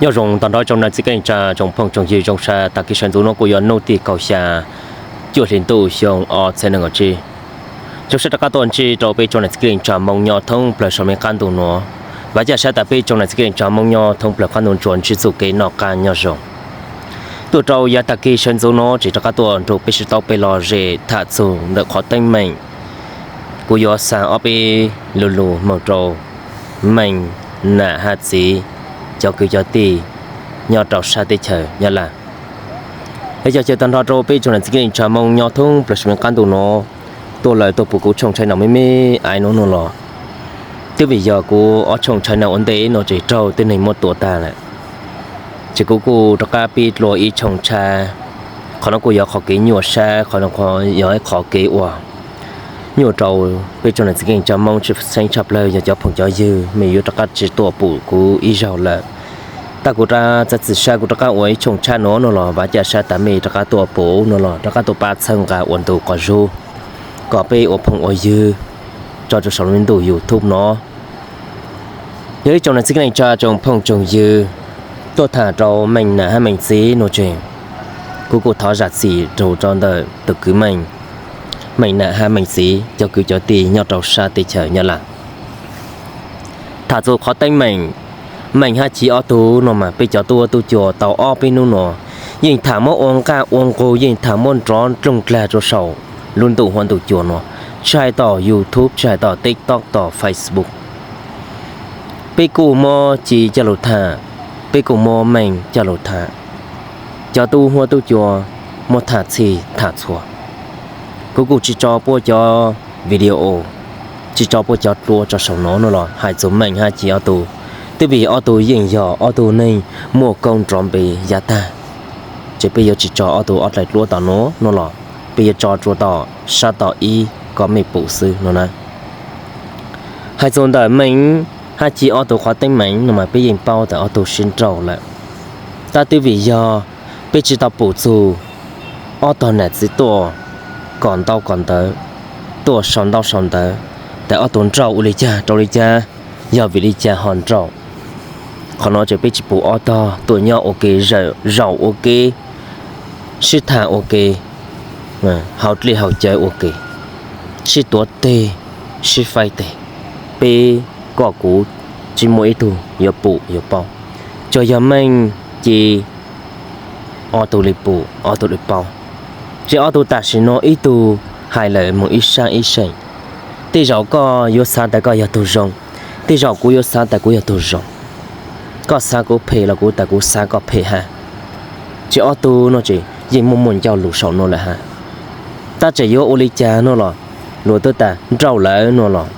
Nyob zoo tag nrho tsoom niam txiv kwv tij neej tsa tsoom phooj tsoom ywg, zoo siab tag kis sawv ntxuv no kuj yog hnub tim kaum xya, cuaj hli ntuj xyoo ob txhiab nees nkaum tsib. Zoo siab rov qab tuaj ntsib rau peb tsoom niam txiv kwv tij neej tsa Hmoob nyob thoob plaws saum me qab ntuj no. Vam thiab cia siab tas peb tsoom niam txiv kwv tij neej tsa Hmoob nyob thoob plaws qab ntuj tsuas ntsib txoj kev noj qab nyob zoo. Tuaj rau yav tag kis sawv ntxuv no tseem rov qab tuaj nrug peb sib tau peb los zem tham txug ntawm qhov teeb meem. Kuv yuav xa ob peb lu lug moog rau Meej Nam Hab txiv cov kwv cov tij nyob rau sab teb chaws Nyab Laj. Yog cov caw tag nrho rau peb tsoom niam txiv kwv tij neej tsa Hmoob nyob thoob plaws saum me qab ntuj no tuaj lawm tuaj pum kuv tshooj tshai no me me ais no no los, twb vim yog kuv ob tshooj tshai no ua ntej no tseem raug tib neeg muab tua tag lawm. Ces kuv kuj rov qab pib dlua ib tshooj tshai. Qhov no kuj yog qhov kev nyuaj sab, qhov no yog ib qhov kev uas nyuaj rau peb tsoom niam txiv kwv tij neej tsa Hmoob tshwj xeeb tshaj plawg yog cov phooj cov ywg, mej yuav rov qab tsis tuaj pum kuv ib zaug lawm. Tag kuv rov txav txim sab kuv rov qab ua ib tshooj tshai no no los vam thiab cia siab tas mej rov qab tuaj pum no los rov qab tuaj pab txhawb nqa ua ntu quas zug kom peb ua phooj ua ywg tso rau saum lub ntuj YouTube no. Yog ib tsoom niam txiv kwv tij neej tsa tsoom phooj tsoom ywg tuaj tham rau Meej Nam Hab Meej txiv no ces kuv kuj thov zam txim rau rau ntawm tus kwv Meej, Meej Nam Hab Meej txiv cov kwv cov tij nyob rau sab teb chaws Nyab Laj. Tham txug qhov teeb meem Meej Hab Ci ob tug no mas peb cov tub huab tub cua tau ob peb hnub no yeej tham muab ua nqaj ua nqug, yeej tham muab nrov ndloog dlag rau saum lub ntuj huab ntuj cua no, tsis hais tom YouTube, tsis hais tom TikTok, tom Facebook. Peb kuj muab Ci coj lug tham, peb kuj muab Meej coj lug tham. Cov tub huab tub cua muab tham txhij tham txhua. Kuv kuj tsis tso puab cov video, tsis tso puab cov duab tso saum no no los hais txug Meej Hab Ci ob tug, twb vim ob tug yeej yog ob tug neeg muaj koob nrov npe yav tag. Ces peb yuav tsis tso ob tug ob dlaim duab tom no no los peb yuav tso rua tom sab tom ib kom mej pum xwb no na. Hais txug ntawm Meej Hab Ci ob tug qhov teeb meem no mas peb yeej paub tas ob tug sib nrauj lawm. Tab twb vim yog peb tsis tau pum txug ob tog nam txiv tuaj kom ntaub kom ntawv, tuaj sau ntaub sau ntawv, tas ob tug nrauj ua li cas rau li cas, yog vim li cas ho nrauj. Qhov no ces peb tsis pum ob tog tuaj nyob ua ke, zaum ua ke, sib tham ua ke, haus dlej haus cawv ua ke, sib tuav teg, sib faib teg. Peb koj kuv tsis muaj ib tug yuav pum yuav paub, tsuas yog Meej Ci ob tug li pum ob tug li paub. Ces ob tug tam sim no ib tug hais lawm moog ib sab ib seem. Tej zaum koj yuav xav tas koj yog tug zoo, tej zaum kuv yuav xav tas kuv yog tug zoo. Koj xav kuv phem los kuv tas kuv xav koj phem hab. Ces ob tug no ces yeej muaj muaj ncauj lus saum no lawm hab. Tab tseem yuav ua li cas no los luag twb tas nrauj lawm no los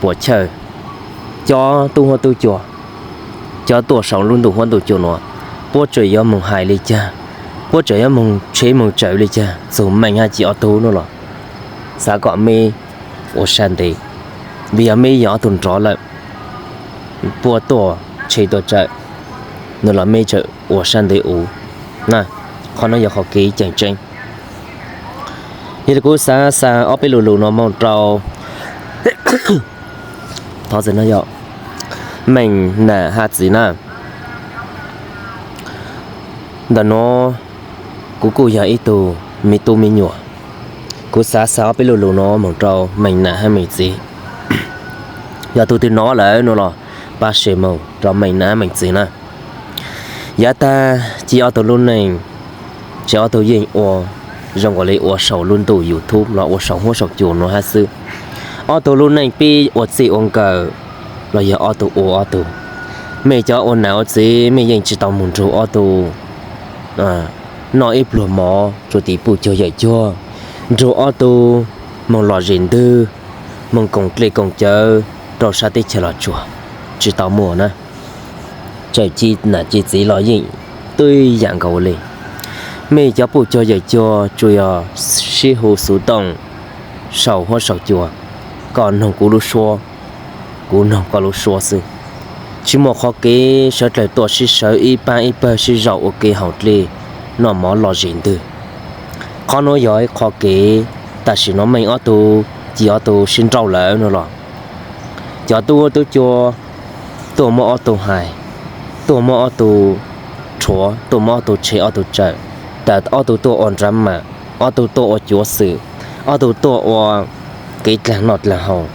puas chawj. Cov tub huab tub cua, cov tuaj saum lub ntuj huab ntuj cua no, puab tseem yuav moog hais li cas, puab tseem yuav moog tshev moog tsawm li cas txug Meej Hab Ci ob tug no los xav kom meb ua sab ntev, vim yog meb yog ob tug nrov lawm, puab tuaj tshev tuaj tsawm no los meb tseem ua sab ntev ua na. Qhov no yog qhov kev cem tseeb. Yog li kuv xav xa ob peb lu lus no moog rau Meej Nam Hab txiv na. Ntawm nuav kuv kuj yog ib tug me tub me nyuam, kuv xav xa ob peb lu lus no moog rau Meej Nam Hab Meej txiv. Yog tug twg nov lawm no los pab share moog rau Meej Nam Hab Meej txiv na. Yav tag Ci ob tug lub neej, ces ob tug yeej ua zoo nkaus li ua saum lub ntuj YouTube los ua saum huab saum cua no hab xwb. Ob tug lub neej pib ua txij ua nkawm los yog ob tug ua ob tug. Mej cov ua nam ua txiv mej yeej tsis tau moog nrug ob tug noj ib pluag mov rua tim puj cuag yawm cuag, nrug ob tug moog lom zem ntwg, moog koom dlej koom cawv rau sab teb chaws Los Tsuas, tsis tau muaj na. Txawm ci nam ci txiv los yeej tub yam nkaus li. Mej cov puj cuag yawm cuag tsuas yog sib hu xuv tooj saum huab saum cua, koj noog kuv lub suab, kuv noog koj lub suab xwb. Tsis muaj qhov kev sawv dlawg tuaj sib sawv ib pab ib pawg sib zaum ua ke haus dlej noj mov lom zem ntwg. Qhov nuav yog ib qhov kev tam sim no Meej ob tug, ci ob tug sib nrauj lawm no los, cov tub huab tub cua tuaj muab ob tug hais, tuaj muab ob tug rhuav, tuaj muab ob tug tshem ob tug tsawm, tas ob tug tuaj ua drama, ob tug tuaj ua cuav xwm, ob tug tuaj ua kev dlaag noj dlaag haus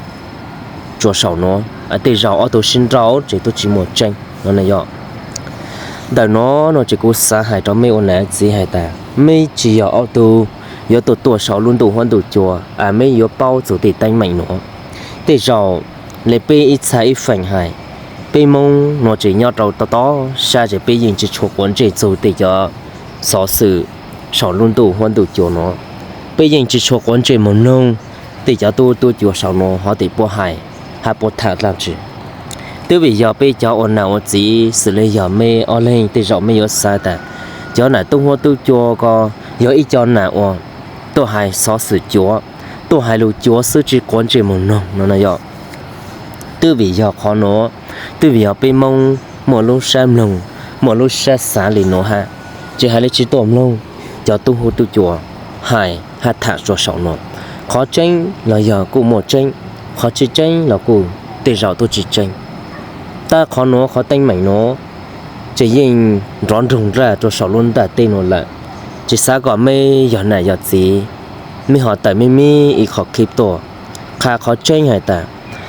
rua saum nuav. Tej zaum ob tug sib nrauj ces tub tsi muaj tseeb no na yog. Ntawm nuav no ces kuv xaav hais rua mej ua nam txiv has tas mej tsi yog ob tug yuav tuaj tuaj saum lub ntuj huab ntuj cua, mej yuav paub txug tej teeb meem nuav. Tej zaum le peb ib txha ib feem hais, peb Moob nuav tseem nyob rau toj toj sab ces peb yeej tsi tshua quav ntsej txug tej cov xov xwm saum lub ntuj huab ntuj cua nuav. Peb yeej tsi tshua quav ntsej moog noog tej cov tub tub cua saum nuav ho tej puab hais hab puab tham dlaab tsi. Twb vim yog peb cov ua nam ua txiv xws le yog mej ob leeg tej zaum mej yuav xav tas cov nam tub huab tub cua ko yog ib co nam uas tuaj hais xov xwm cuav, tuaj hais lug cuav xwb tsi quav ntsej moog noog no na yog. Twb vim yog qhov nuav, twb vim yog peb Moob muaj lub sab mloog, muaj lub sab xav le nuav hab, tsi has le tsi tuaj mloog cov tub huab tub cua hais hab tham rua saum nuav. Qhov tseeb los yog kuj muaj tseeb, qhov tsi tseeb los kuj tej zaum tub tsi tseeb. Tab qhov nuav qhov teeb meem nuav ces yeej nrov nroog nraj rua saum lub ntaaj teb nuav lawm. Tsi xav kom mej yog nam yog txiv, mej ho tawm mej mib ib qho clip tuaj qha qhov tseeb hais tas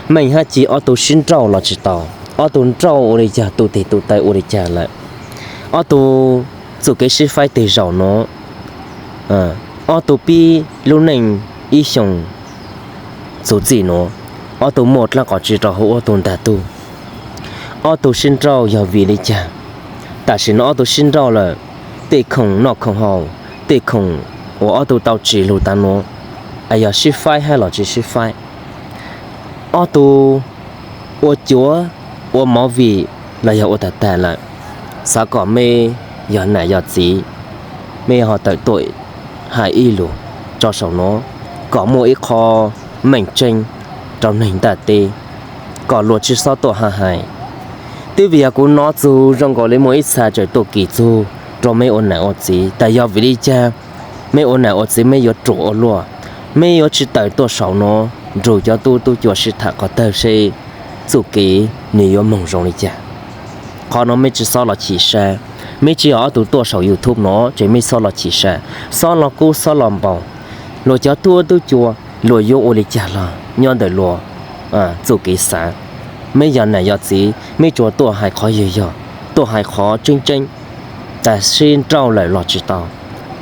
meej hab ci ob tug sib nrauj los tsi tau, ob tug nrauj ua le caag, tu tes tu taw ua le caag lawm. Ob tug txuj kev sib faib teg zaum nuav, ob tug pib lub neej ib xyoos txug txij nuav, ob tug muaj dlaab qhov tsi rau hauv ob tug ntag tug. Ob tug sib nrauj yog vim le caag? Tam sim no ob tug sib nrauj lawm, tej khoom noj khoom haus, tej khoom uas ob tug tau tsim lug taag nuav, es yog sib faib hab los tsi sib faib. Ob tug ua cuav, ua movie los yog ua tag tag lawm. Xav kom mej yog nam yog txiv, mej ho tawm tuaj hais ib lus rau saum nuav kom muaj ib qho meej tseeb rau neeg ntaaj teb, kom luag tsi xob tuaj hab hais. Twb vim yog kuv nov txug zoo nkaus le muaj ib txha tseem tuaj kis txug rau mej ua nam ua txiv tas yog vim le caag mej ua nam ua txiv mej yuav ruam ua luaj, mej yuav tsi tawm tuaj saum nuav nrug cov tub tub cua sib tham qhov tawg seb txuj kev nwg yuav moog zoo le caag. Qhov nuav mej tsi xob los chim sab, mej tsi yog ob tug tuaj saum YouTube nuav ces mej xob los chim sab, xob los kub xob los npau. Luag cov tub tub cua luag yuav ua le caag los nyob ntawm luag txuj kev xav. Mej yog nam yog txiv mej tsuas tuaj hais qhov yog yog, tuaj hais qhov tseeb tseeb. Tas sib nrauj lawm los tsi tau,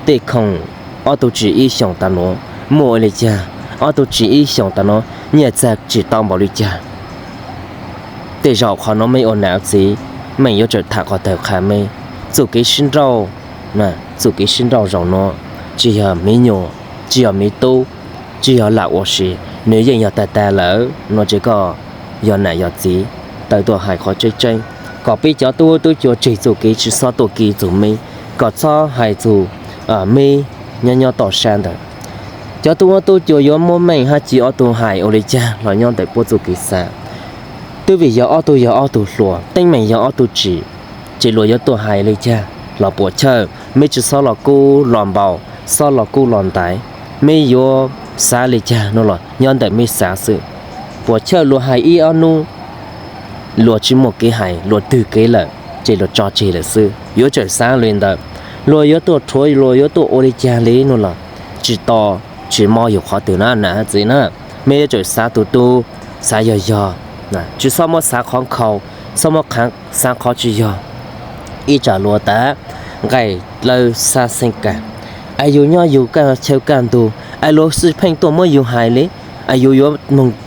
tej khoom ob tug tsim ib xyoos tas nuav muaj ua le caag, ob tug tsim ib xyoos tas nuav nyiaj txag tsim tau npaum le caag. Tej zaum qhov nuav mej ua nam txiv mej yuav tsum tham qhov tawg qha mej. Txuj kev sib nrauj, txuj kev sib nrauj zaum nuav tsi yog miv nyuas, tsi yog miv tub, tsi yog lam ua si, nwg yeej yog tag tag lawm no ces koj yog nam yog txiv tawm tuaj hais qhov tseeb tseeb, kom peb cov tub tub cua tseg txuj kev tsi xob tuaj kis txug meb, kom txhob hais txug meb nyob nyob toj sab ntawd. Cov tub huab tub cua yuav muab meej hab ci ob tug hais ua le caag los nyob ntawm puab txuj kev xav. Twb vim yog ob tug yog ob tug hluas, teeb meem yog ob tug tsim, ces luag yuav tuaj hais le caag los puam chawj, meb tsi xob los kub los npau, xob los kub los ntaiv. Meb yuav xav le caag no los nyob ntawm meb xav xwb. Puam chawj luag hais ib ob nub luag tsi muaj kev hais, luag twg kev lawm ces luag tso tseg lawm xwb. Yuav tsawm xav le ntawd, luag yuav tuaj rhuav, luag yuav tuaj ua le caag le no los tsi to, tsi mob yug qhov twg na nam txiv na. Meb yuav tsawm xav tus tub, xav yog yog, tsi xob muab xav qhov nkhaus, xob muab xav qhov tsi yog. Ib tsam luag tas nqaij dlawb xab xeeb kag, es yug nyob yug kaj chaw kaj ntug, es luag xwb pheej tuaj muab yug hais le, es yug yuav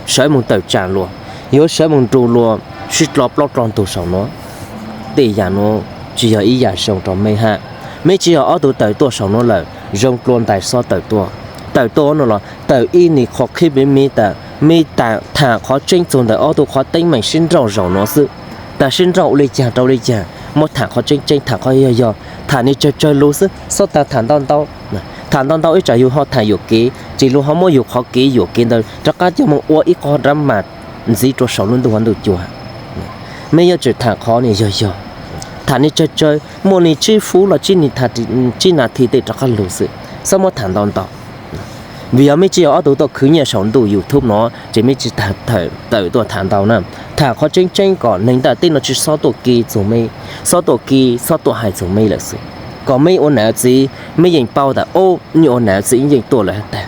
sawv moog tawm tsaam luag, yuav sawv moog nrug luag sib dlo plaub dlo ntug saum nuav. Tej yam nuav tsi yog ib yam zoo rau meb hab. Meb tsi yog ob tug tawm tuaj saum nuav lawm zoo dlua ntais xob tawm tuaj. Tawm tuaj no los tawm ib nim qhuav qhib meb tas meb tham qhov tseeb txug ntawm ob tug qhov teeb meem sib nrauj zaum nuav xwb. Tas sib nrauj ua le caag rau le caag, muab tham qhov tseeb tseeb, tham qhov yog yog, tham nim tsawg tsawg lug xwb, xob tas tham ntau ntau. Tham ntau ntau ib tsam yug ho tham yuam kev ces luag ho muab yug qhov kev yuam kev ntawd rov qab coj moog ua ib qho drama ntxiv rua saum lub ntuj huv ntuj cua. Meb yuav tsum tham qhov nim yog yog, tham nim tsawg tsawg, muaj nim tsib fuv los tsib nim, tsib nas this tej rov qab lug xwb, xob muab tham ntau ntau. Vim yog mej tsis yog ob tug tuaj khwv nyiaj saum ntuj YouTube no, ces mej tsis tawm tuaj tham ntau na. Tham qhov tseeb tseeb kom neeg ntiaj teb no tsis txhob tuaj ki txug mej, txhob tuaj ki, txhob tuaj hais txug mej lawm xwb. Kom mej ua nam txiv mej yeej paub tas, o, nej ua nam txiv yeej tuaj lawm tag.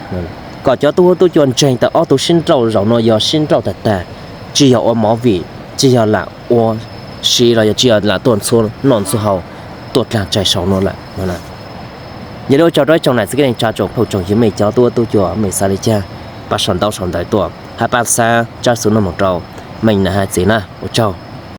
Kom cov tub huab tub cua ntseeg tas ob tug sib nrauj zaum no yog sib nrauj tag tag, tsis yog ua movie, tsis yog lam ua si los yog tsis yog lam tuaj ntxhua noj ntxhua haus, tuaj dlaag tsaig saum no lawm no. Yog li ua tsaug rau ib tsoom nam txiv kwv tij neej tsa, tsoom phooj tsoom ywg, mej cov tub huab tub cua mej xav li cas, pab sau ntaub sau ntawv tuaj hab pab xa tsab xov tooj moog rau mej nam hab txiv na. Ua tsaug.